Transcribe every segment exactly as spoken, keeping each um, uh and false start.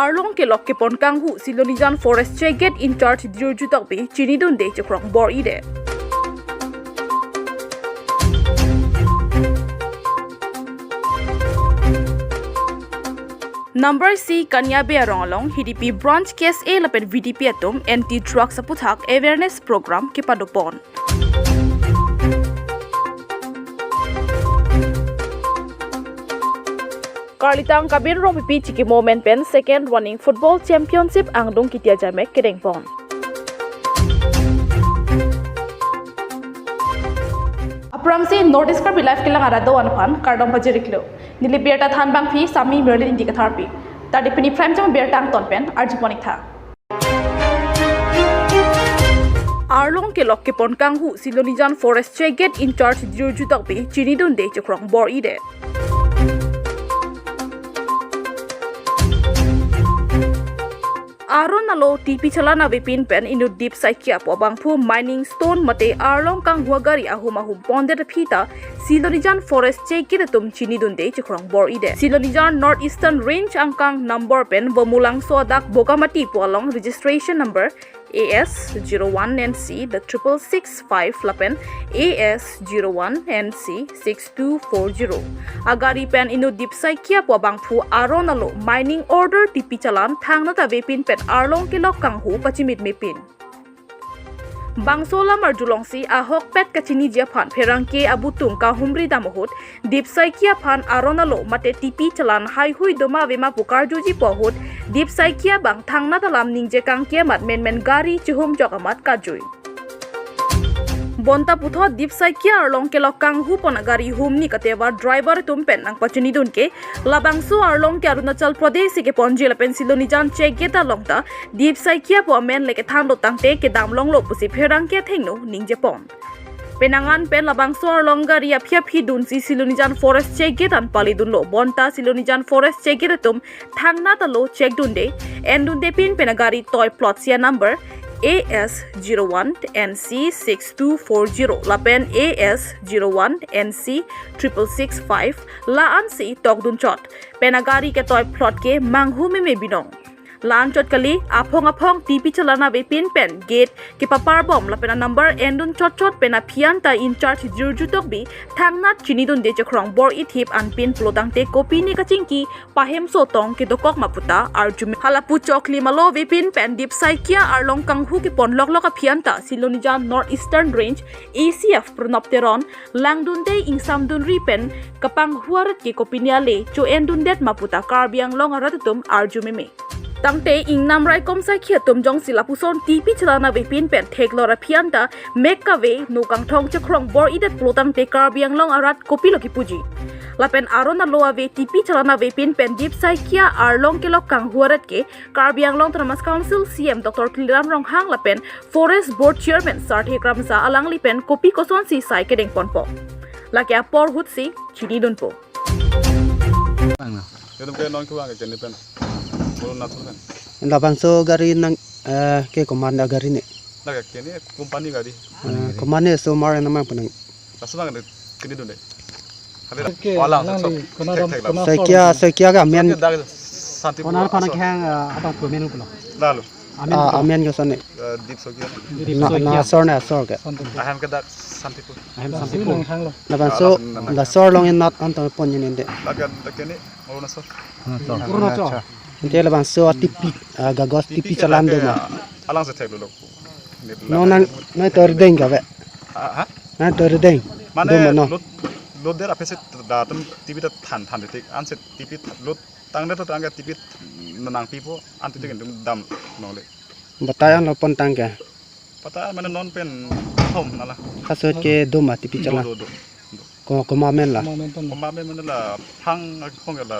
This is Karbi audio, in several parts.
Arlong kelok kepon kanghu Silonijan Forest Check Gate in-charge Dirju Tokbi chinidunde chekrongbor-idet. Number C Kaniabe arong along H D P branch K S A lapen V D P atum anti drugs aputhak awareness program kepadopon. Karlitang Kabin Rongpipi chikimo amen pen Second Running Football Championship angdung kiti ajamek kedengpon. Aphrangsi North East Karbi Live kelang arat do-an aphan kardom pajiriklo. Neli birta thanbangpi Sami Merlin Ingti Katharpi. Tadi pini Prime Time birta angton pen arjupon-iktha. Arlong kelok kepon kanghu Silonijan Forest Check Gate in-charge Dirju Tokbi chinidunde chekrongbor-idet. Aron alo T P chalan avepin pen inut Dip Saikia pu abangphu mining stone mate arlong kanghu agari ahum ahum pondet aphi ta Silonijan Forest Check Gate atum chinidunde chekrongbor-idet. Silonijan North Eastern Range angkang number pen Bomulangso adak Bogamati pu along registration number A S zero one N C the triple six five lapen A S zero one N C six two four zero agari pen inut Dip Saikia pu abangphu aron alo mining order T P chalan thangnat avepin pen arlong kelok kanghu pachimitmepin. Bangso alam arjulongsi ahokpet kachiniji aphan pherangke abutung kahumri dam ahut Dip Saikia aphan aron alo mate T P chalan haihui doma avema pu karjuji pu ahut Dip Saikia abang thangnat alam ningje kangki amat menmen gari chihumjok amat kajui. Bonta puthot Dip Saikia arlong kelok kanghu pon agari humni katevar driver atum pen nangpachinidun ke labangso arlong ke Arunachal Pradesh si keponji lapen Silonijan Check Gate along ta Dip Saikia pu amen le kethan do tangte kedam longlo pusi pherangke athengno ningjepon. Penang an pen labangso arlong gari aphi aphi dunsi Silonijan Forest Check Gate an palidunlo. Bonta Silonijan Forest Check Gate atum thangnat alo check dunde, endundepin pen agari toy plot sia number A S zero one N C six two four zero lapen A S zero one N C triple six five la-ansi tokdunchot. Pen agari ketoy plot ke manghumeme binong. La-anchot kali, aphong aphong T P chalan avepin pen gate kepaparbom lapen a-number endun chotchot pen aphi an ta in-charge Dirju Tokbi thangnat chinidunde chekrongbor-ithip anpin pulo tangte kopine kachingki pahemso tong kedokok ma puta arjume. Hala pu choklim alo avepin pen Dip Saikia arlong kanghu kepon loklok aphi an ta Silonijan North Eastern Range A C F Pranab Teron langdunde ingsamdunri pen kapanghu arat ke kopine ale cho-endundet ma puta Karbi Anglong arat atum arjumeme. Tangte ingnam raikom sakhi atum jongsi lapuson T P chalan avepin pen theklor aphi an ta mek kave no kangthong chekrongbor-idet pulo tangte Karbi Anglong arat kopilo kipuji. Lapen aron alo ave T P chalan avepin pen Dip Saikia arlong kelok kanghu arat ke Karbi Anglong Autonomous Council C E M Doctor Tuliram Ronghang lapen Forest Board Chairman Sarthe Kramsa alangli pen kopi kosonsi sai kedengponpo. Lake apor ahutsi chinidunpo. Bang na. Kedam ke non ke bang ke keni pen. Bolu na pen. Labangso gari nang, eh, ke komat agari ne. Na ke keni company gari. Eh, komat ne so mar na mang penang. Laso bang ke keni dun de. Hali. Oke, wala, nang so, di kona thek, dam, thek, kona thek. Saikia, saikia ke amen. Saikia dak Santipur. Kona pana asor. Khang, eh, abang pu amen pulo. Lalu. Amen. Ah, amen ke sone. Eh, Dip Saikia. Dip Saikia. Na, na asor ne asor ke. Santipur. Ahem ke dak Santipur. Ahem Santipur. Santipur nang khang lo. Labangso, ah, labang, labang. Lasor along inat anto pon yen ende. Lake, lake ni, Arunachal. Arunachal. Arunachal. Ente labangso T P, ah, gagos T P, T P ke chalan lake, do ma. Ah, alang se thek dulu. No nang, nang tor deng ka be. Ah, ha? Nang tor deng. Mane do ma no. Load, load der apese datum T P ta than, than detik. Anse T P load tangdet to tangke T P nangpipo, an titik dam nongle. Batai an lo pon tangke. Pata mane non pen hom nala. Kaso ke do ma T P chalan. Do, do, do. Ko, komat amen la. Komat amen ton. Komat amen mane la phang ak phang la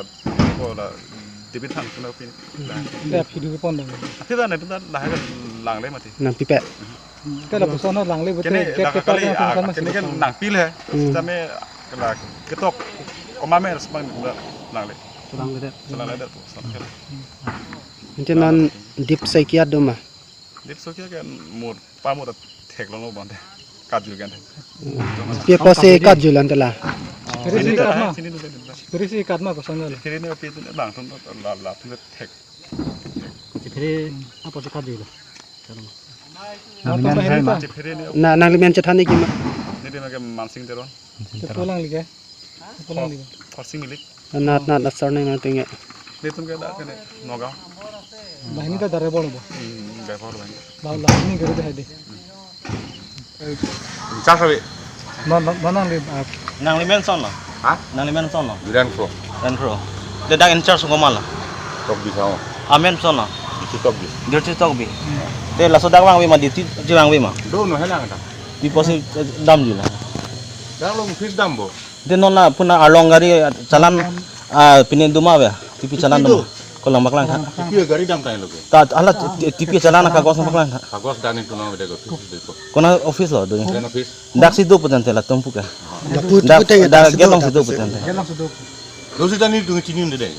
ko la David Thang kuno pin. Nda video pon dong. Api da ne pin da la ha langle mati. Nangpipe. Te lapuson langle bute kene gate ke kali, pon ah, kan kene masih kan kosong. Nangpi le. Hmm. Sitame la ketok komat amen semang langle. Selang ledet. Selang ledet tuh. Selang ledet. Ente non Dip Saikia do ma. Dip Saikia ke mur, pa mur theklong lo bonte. Kaju kan. Pi apotsi kaju lan te la. Sini kat ma. Sini dulu, sini dulu. Sini kat ma kosong lo. Sini ni pi tu bang tu la la tu thek. Chiphere apa sih kadi lo? Nangli men hai ma? Chiphere ni. Na, nangli men chethan niki ma? Neli men ke Mansing Teron. Chepu lang like. Chepu lang like. Khorsing Milik. Nat nat asar nang nangtum ke. Nelitum ke dak kene Nagaon. Banghini ta driver bo. Hmm, driver banghini. Ba, banghini gari dah di. In charge abi. Non, non, non nangli, ah. Nangli men son lo? Ha? Nangli men son lo? Biren Kro. Biren Kro. Te dak in charge komat lo? Tokbi sa ho. Amen son lo? Dirchit Tokbi. Dirchit Tokbi. Hmm. Te laso dak vangve ma, duty ji vangve ma? Do non helang ta. Pi apotsi, eh, damji la? Dak along office dampo. Te non la puna arlong gari, ah, challan, ah, pine do ma ave? Tipi challan do ma? Tipi do. Kolang paklang tha. Tipi gari dam tanglo ke. Ta hala ti-, tipi challan kagos paklang tha. Kagos dan itu nama beda ko. Kona office lo do? Kona office. Dak si do putangte latum pu ke. Dak pu, dak, pu tangte dak dak si gate do along si do putangte. Gate along si do. Lo si tani tung chini unde dei.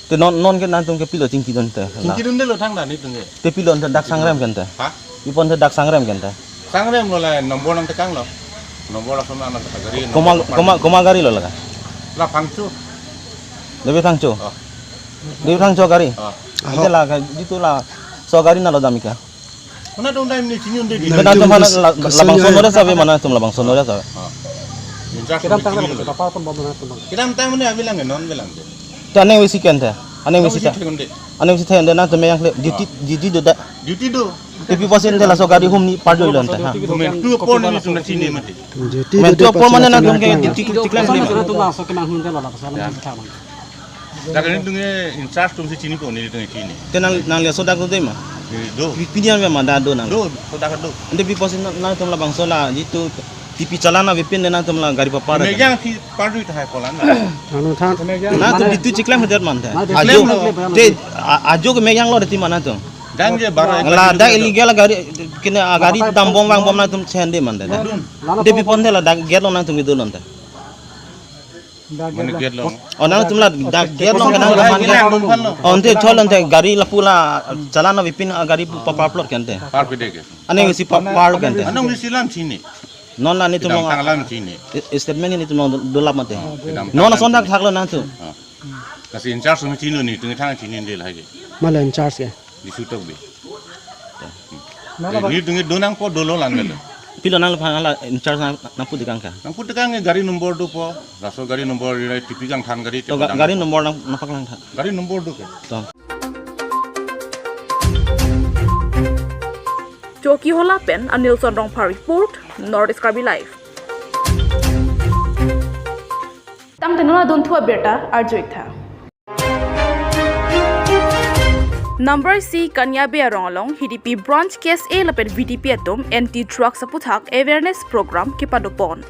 Te non, non ke nangtum ke pilo chingki dun te la? Chingki dun de lo thang dan nelitum ke. Te pilo te dak sangrem ke te? Ha? Pi apot te dak sangrem ke te? Sangrem lo la number nangtekang lo. Number lason nang gari. Komat, number komat, komat gari lo la ke? La Phangcho. Devi Phangcho? Oh. Devi Phangcho gari? Oh. Ante la ke, jitu laso gari nanglo dam ik ke? Kona dong dam neli chini unde di. Nangtum, nangtum mana la, la, labangso nore sabe ma nangtum labangso nore sabe? Ah. Kedamtang nangli chini unde. Kedamtang mane abi lang non abi lang de. Te aneng visi ke te. Aneng visi ta. Aneng visi thek unde. Aneng visi thek unde nangtum meyang le. Duty, ah, duty do da. Duty do. Te pi apotsi te laso gari humni parjo lo te ha? Mentu apor nelitum chini mati. Duty mentu do apor mane nangtum ke duty chiklem ma? Dak nelitum ke in charge atum si chinipo, nelitum chini. Te nang, nangli laso dak do dei ma? Neli do. Pi, pini an ma dak do nang? Do, laso dak do. Ante pi apotsi nang, nangtum labangso la jitu tipi challan avepin nangtum la gari papar? Meyang si parjo tahai polan. Anu than. Nangtum duty chiklem hedet mante. Chiklem ajo lo. Te, a-, ajo ke meyang lo dei ti ma nangtum? Dan je baru la dak illegal gari, kene, ah, gari dambom vangbom nangtum chende mante da. Dun. Te pi apot te la dak gate along nangtum kedo lonte? Mane gate along. Oh, nangtum la dak gate along ke nangtum man ke. Oh, ante chol ante gari lapu la challan avepin, ah, gari pu papar plot ke ante. Par pide ke. Aneng visi pa-, par ke ante. Aneng visi lam chini. Non la nelitum kedamtang alam chini. I-, statement nelitum do, dolap mate. Kedamtang non alam ason dak chini. Thaklo nangtum. Ah. Lasi in charge atum chini, nelitum thang chini unde la ke. Mala in charge ke? Dirchit Tokbi. Nelitum do nangpo dolo lan melo. Pilo nangphan la in charge nang, nangputekang ke? Nangputekang gari number dopo. Laso gari number ri tipi kangthan gari. To ga-, gari number nang, nangpaklang tha. Gari number do ke. To. Chokihola pen Anilson Rongphar report, North East Karbi Live. Tangte non adunthu abirta arju ik tha. Number isi Kanya Bey arong along H D P branch K S A lapen V D P atum anti drugs aputhak awareness program kepadopon.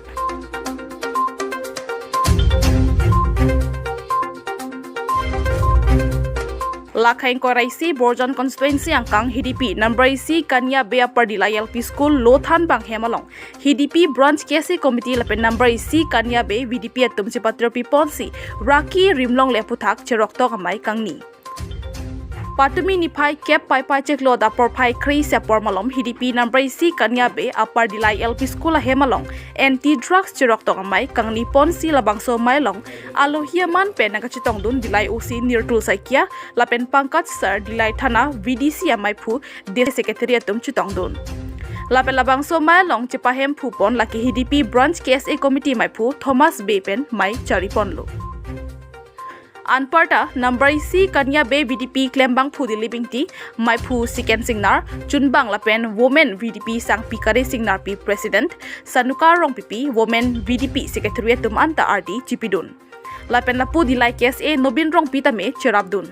Lakhai ingkoi ra isi Borjan constituency angkang H D P number isi Kanya Bey Upper Dillai L P School Lothan Banghem along H D P branch K S A committee lapen number isi Kanya Bey V D P atum chepatro piponsi raki rimlongle aputhak cheroktok amei kangni. Patumi niphai kep Paipai chiklo dak porphai kre-isi apor malom H D P number isi Kanya Bey Upper Dillai L P School ahem along anti drugs cheroktok amei kangni ponsi labangso amei along alohi aman pen nangkachetongdun Dillai O C Nirtul Saikia lapen Pankaj Sar Dillai Thana V D C ameiphu District Secretary atum chetongdun. Lapen labangso amei along chepahemphupon lake H D P branch K S A committee meiphu Thomas Bey pen mei chariponlo. Anparta number isi Kanya Bey V D P klembangphu Dilip Ingti, meiphu Siken Singnar, chunbang lapen women V D P Sangpi Kare Singnarpi president, Sanuka Rongpipi, women V D P secretary atum anta ardi chipidun. Lapen lapu Dillai K S A Nobin Rongpi tame cherapdun.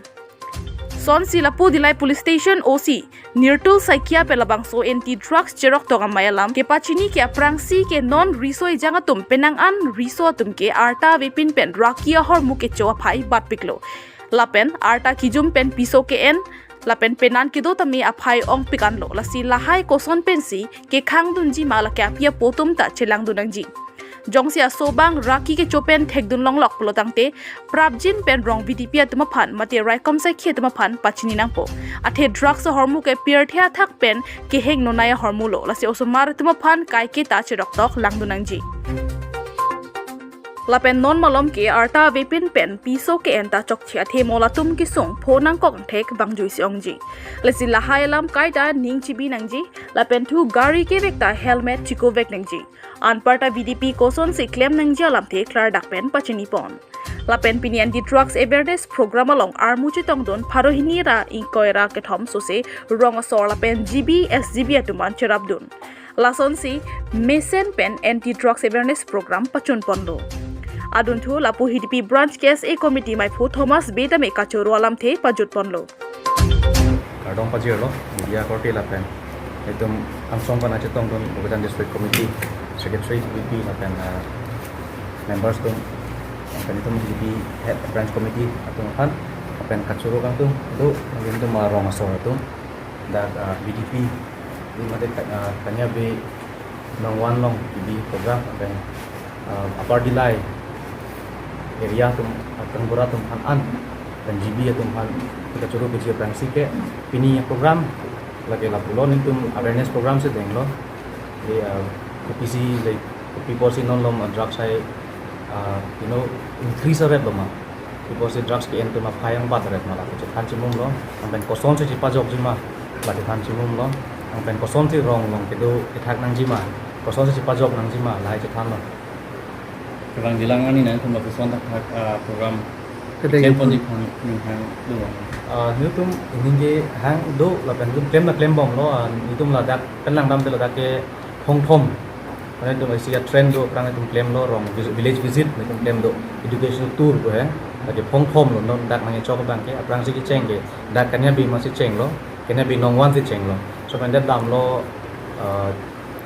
Sonsi lapu Dillai police station O C Nirtul Saikia pen labangso anti drugs cheroktok amei alam kepachini ke aphrangsi ke non riso ejang atum penang an riso atum ke arta avepin pen raki ahormu kecho aphai batpiklo. Lapen arta kijum pen piso ke-en lapen penan kedo tame aphai ongpik anlo, lasi lahai koson pensi kekhangdunji ma lake api apo atum ta chelangdun nangji. Jongsi aso abang raki kecho pen thekdun longlok pulo tangte prapjin pen rong V D P atum aphan mate raikom sakhi atum aphan pachini nangpo. Athe drugs ahormu ke pirthe athak pen keheng nonai ahormu lo, lasi osomar atum aphan kaike ta cheroktok langdun nangji. Lapen non malom ke arta avepin pen piso ke-en ta chokche athema latum kesung pho nangkok angthek bang juisi ongji. Lasi lahai alam kaita ning chibi nangji, lapen thu gari kevek ta helmet chikovek nangji. Anparta V D P kosonsi klem nangji alamthe klardak pen pachini pon. Lapen pini Anti Drugs Awareness Program along armu chetongdun pharo hini ra ingkoi ra kethom sose rong asor lapen G B, S G B atum an cherapdun. Lasonsi mesen pen Anti Drugs Awareness Program pachun ponlo. Adunthu lapu H D P Branch K S A Committee maiphu Thomas Bey tame kachoro alamthe pajut ponlo. Kardom pajirlo, media korte lapen itum angsong pen chetongdun Bokajan District Committee, Secretary V P lapen, ah, members atum, lapen itum V P Head Branch Committee atum aphan, lapen kachoro kangtung do, lapen itum, ah, rong asor atum, dak, ah, V D P, di mate ka-, ah, Kania Bey Nongwan along T V program, lapen, ah, Upper Dillai area atum, ah, Kangbura atum aphan an, lapen G B atum aphan kachoro keji aphrangsi ke pini program lake lapulo, nelitum awareness program si denglo. Di, ah, kopisi, like, kopi apotsi non malom, ah, drugs hai, ah, you know, increase aret lo ma. Kopi apotsi drugs ke-en atum aphai angbat aret ma, lake chethan chimumlo. Lapen kosonsi chepajokji ma, la chethan chimumlo. Lapen kosonsi rong along kedo kethak nangji ma, kosonsi chepajok nangji ma, lahai chethanlo. Kevang jilang ani nangtum lapuson thakthak, ah, program Kedai klem gitu. Ponji aphan ning hang do. Ah, nelitum ining ke hang do lapen itum klem na klembomlo, ah, itum ladak pen langdamde ladak ke phongthom. Mane itum isi a-trend do aphrang itum klemlo, rong vis-, village visit itum klem do, educational tour ko he. Lake phongthomlo, non dak nangkechok abang ke, aphrangsi kecheng ke dak Kania Bey masi chenglo, Kania Bey Nongwan si chenglo. So pen dak damlo, ah,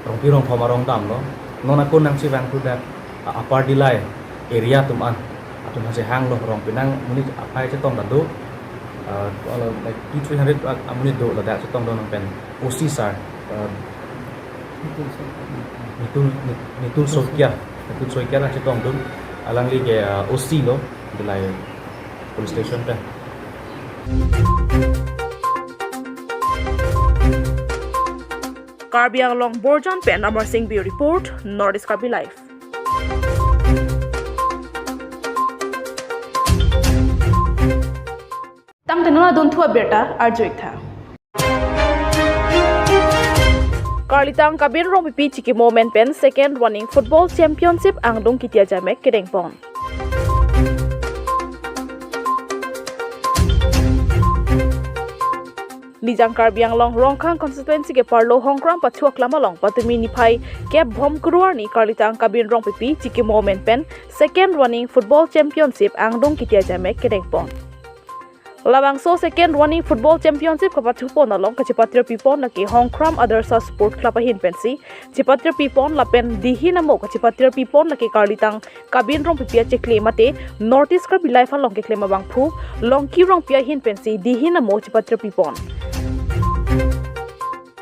rongpi rongthom arong damlo. Non ako nangchevang thu dak, ah, Upper Dillai area atum an, atum aphansi hanglo, rong penang monit aphai chetong ta do, ah, olo, like, two three hundred a-, amonit do, ladak chetongdun nang pen O C sir, ah, Nitul, Nitul Saikia, Nitul Saikia nangchetongdun, alangli ke, ah, O C lo, Dillai Police Station pen. Karbi Anglong Borjan pen Amar Singh Bey report, North East Karbi Live. Tangte non adunthu abirta arju-ik tha. Karlitang Kabin Rongpipi chikimo amen pen Second Running Football Championship angdung kiti ajaimek kedengpon. Nijang Karbi Anglong Rongkhang constituency ke-arlo Hongkram pathu aklam along patumi niphai kep bhom kruar ni Karlitang Kabin Rongpipi chikimo amen pen Second Running Football Championship angdung kiti ajaimek kedengpon. Labangso Second Running Football Championship kapathupon along kachepatirpipon lake Hongkram Adarsha Sport Club ahin pensi chepatirpipon lapen dihin amo kachepatirpipon lake Karlitang Kabin Rongpipi achekle mate North East Karbi Live along keklem abangphu Longki Rongpi ahin pensi dihin amo chepatirpipon.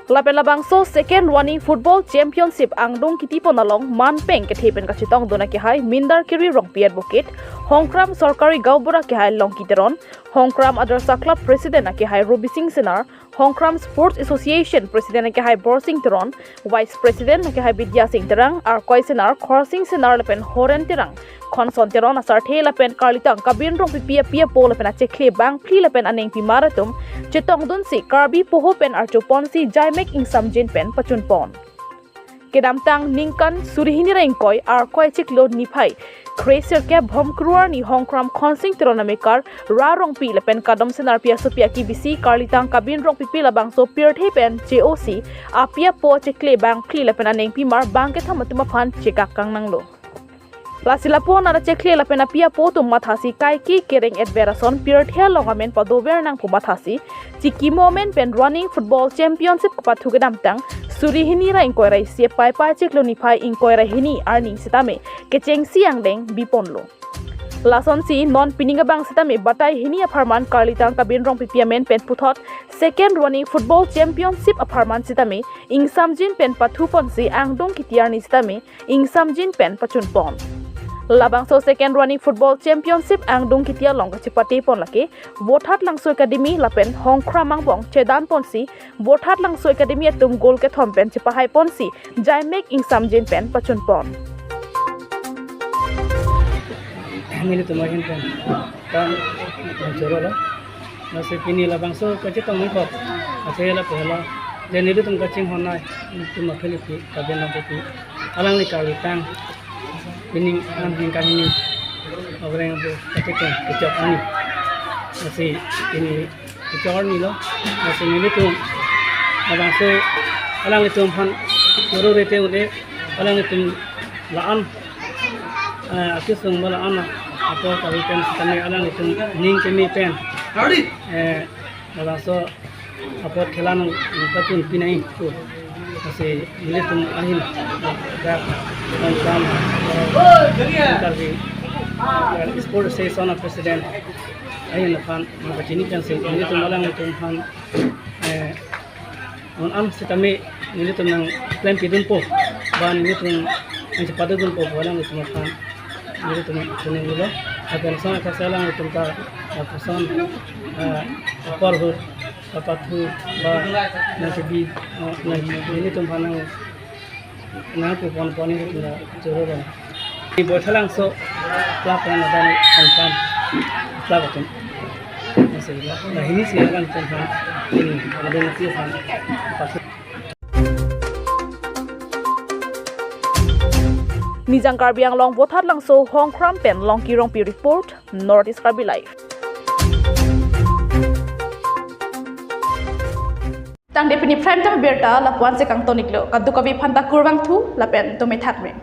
Lapen labangso Second Running Football Championship angdung kitipon along manpeng kethe pen kachetongdun akehai Mindar Kiri Rongpi Advocate, Hongkram Sorkari Gaonbura akehai Longki Teron, Hongkram Adarsha Club President akehai Robising Senar, Hongkram Sports Association President akehai Borsing Teron, Vice President akehai Bidya Sing Terang, Arkoi Senar, Khorsing Senar lapen Horen Terang, Khonson Teron asarthe lapen Karlitang Kabin Rongpipi api apo lapen achekle bangphli lapen anengpimar atum chetongdunsi Karbi poho pen archoponsi jaimek ingsamjin pen pachunpon. Kedamtang ningkan suri hini ra ingkoi Arkoi chiklo niphai kre sirkep bhom kruar ni Hongkram Khonsing Teron amekar Ra Rongpi lapen Kadom Senarpi asopi akibisi Karlitang Kabin Rongpipi labangso pirthe pen J O C api apo chekle bangphli lapen anengpimar bangkethom atum aphan chekak kangnanglo. Lasi lapu-an achekle lapen api apo atum mathasi kaike kereng etver ason pirthe along amen padover nang pu mathasi chikimo amen pen Running Football Championship kapathu kedamtang suri hini ra ingkoi ra isi Paipai chiklo niphai ingkoi ra hini arni sitame kechengsi angdeng biponlo. Lasonsi non pining abang sitame batai hini apharman Karlitang Kabin Rongpipi amen pen puthot Second Running Football Championship apharman sitame ingsamjin pen pathuponsi angdung kiti arni sitame ingsamjin pen pachunpon. Labangso Second Running Football Championship angdung kiti along kachepatepon lake Vothatlangso Academy lapen Hongkram angbong chedanponsi Vothatlangso Academy atum goal kethom pen chepahaiponsi jaimek ingsamjin pen pachunpon. Nelitum ahin pen ta choro lo. Lasi pini labangso kachetong nangkok athe lapu helo, je nelitum kachinghon nai, nelitum aphi lipi kaben nangkopi, alangli karli tang, pini an hingkan hini ogreng pu kachetong kechok ani. Lasi pini kechok ani lo. Lasi nelitum labangso alanglitum aphan choro rete ude, alanglitum la-an, eh, akisung ba la-an apor kavi pen sitame alanglitum ning keme pen, eh, labangso apor khela nangpachun pinai pu. Lasi nelitum ahin dak nangkam, eh, Karbi, eh, Sport Association a-President ahin aphan nangpachini pensi nelitum alanglitum aphan, eh, non an sitame nelitum nangklempi dunpo, ba nelitum nangchepado dunpo pu alanglitum aphan nelitum kuning dolo. Lapen lason athak si alanglitum ta, eh, koson, eh, apor ahut kapathu ba nangkebi, eh, nang nelitum aphan nang nangpu ponpon nelitum ta choro lo. Ni Boithalangso club pen ladak nangkam club atum. Lasi la, la hini si alanglitum aphan, ini, ada nasi aphan. Nijang Karbi Anglong Vothatlangso Hongkram pen Longki Rongpi report, North East Karbi Live. Tangte pini prime time abirta lapu-an si kangton iklo, kadokave aphanta kurvangthu lapen dome thakme.